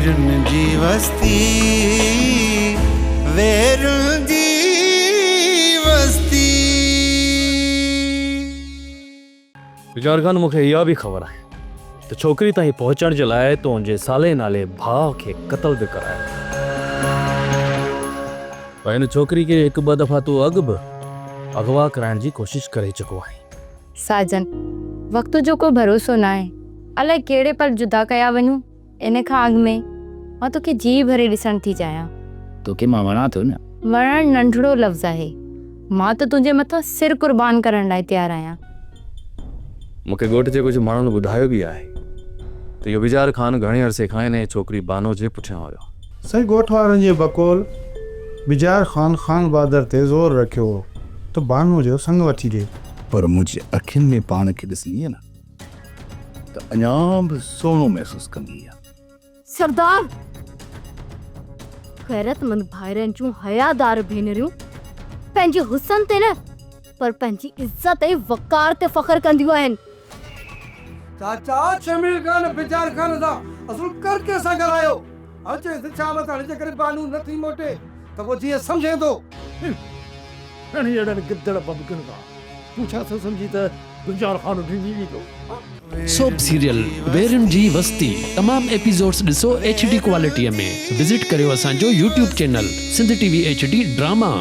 ويرن جي وستي، ويرن جي وستي. بجار خان مون کي اها به خبر آهي ته ڇوڪري تائين پهچڻ جي لاء تو ان جي صالح نالي ڀاء کي قتل به ڪرايو ۽ ان ڇوڪري کي هڪ ٻه دفعا تون اڳ به اغوا ڪرائڻ جي ڪوشش ڪري چڪو آهين. ساجن، وقت جو ڪو ڀروسو ناهي. الائي ڪهڙي پل جدا ڪيا وڃون. ان کان اڳ ۾ مان توکي جيء ڀري ڏسڻ ٿي چاهيان. توکي مان وڻان ٿو نه؟ وڻڻ ننڍڙو لفظ آهي. مان ته تنهنجي مٿان سر قربان ڪرڻ لاء تيار آهيان. مون کي ڳوٺ جي ڪجهه ماڻهن ٻڌايو به آهي ته اهو بجار خان گهڻي عرصي کان انهيء ڇوڪري بانو جي پٺيان هيو. سائين ڳوٺ وارن جي بقول بجار خان خان بهادر تي زور رکيو هو ته بانو جو سڱ وٺي ڏي. پر منهنجي اکين ۾ پاڻ کي ڏسندينء نه ته اڃا به سهڻو محسوس ڪندينء. سردار! غيرتمند ڀائرن جون حيادار ڀينريون پنهنجي حسن تي نه پر پنهنجي عزت ۽ وقار تي فخر ڪنديون آهن. چاچا شميل خان بجار خان سان اصل ڪرڪي سان ڳالهايو. هاڻ چيس ته شام تاڻي جيڪڏهن بانو نه ٿي موٽي ته پوء جيئن سمجهين ٿو. هڻي اهڙن گدڙ ببڪن کان تون ڇا ٿو سمجهين ته بجار خان ڊڄي ويندو؟ سوپ سيريل ويرين جي وستي تمام ايپيسوڊس ڏسو ايڇ ڊي ڪوالٽي ۾ وزٽ ڪريو اسان جو YouTube channel Sindh T V H D drama.